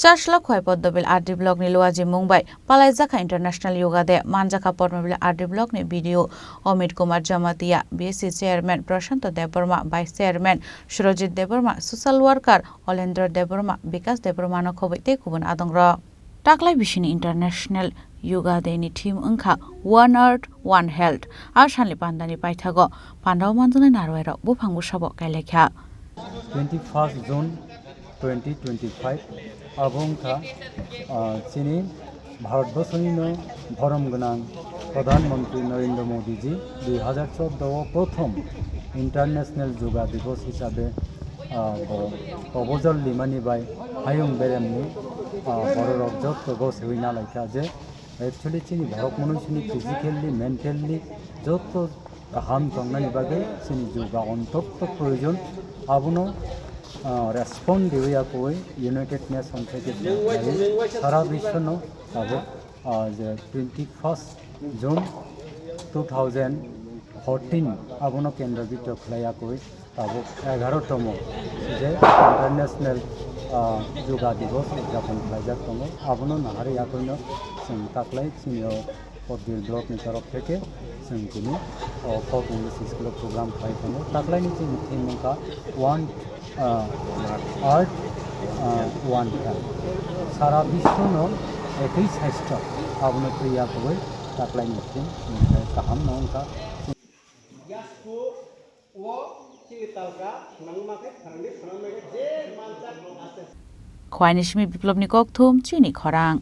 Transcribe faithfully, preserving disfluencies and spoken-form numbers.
Charsla Khwai Poddobil R D block ni Luaji mung bai palaijakha International Yoga Day, manjakha Poddobil R D block ni B D O Amit Kumar Jamatia, B S C chairman Prashanto Debbarma, vice chairman Surojit Debbarma, social worker Olendra Debbarma, Bikas Debbarma no khobwi tei kubun adongrok. Taklai bisini International Yoga Day ni theme wngkha One Earth, One Health. A salni pandani paithago pandao manjaknai narwai rok buphang bwsabo kailaikha. Twenty first June twenty twenty-five, abo wngkha, ah, chini Bharat borsonino borom gwnang Pradhan Mantri Narendra Modi ji dui hazar chordo o prothom International Yoga Divas hisabe, ah, bo proposal limani bai hayung beremni, ah, bororok jotto go sewi nalaikha je actually chini borok mwnwisini physically, mentally jotto kaham tongnani bagwi chini yoga ontotto proyojon. Abono, ah, respond riwi yakwi United Nations theke sara biswano abo, ah, je twenty first June two thousand fourteen abono kendro bitor khlai yakwi tabuk egarotomo je International, ah, Yoga Divas udjapon khlaijak tongo. Abono naharwi yakwino chwng taklai chini o Podbil block ni torof theke chwng tini o Fort English School o program khlai tongo. Taklaini chini theme wngkha One, ah, Earth, ah, One Health. Sara biswno ekwi saisto abono twi yakwi taklaini theme wngkha kaham no wngkha. Khwaini simi Biplopni kokthum chini khorang.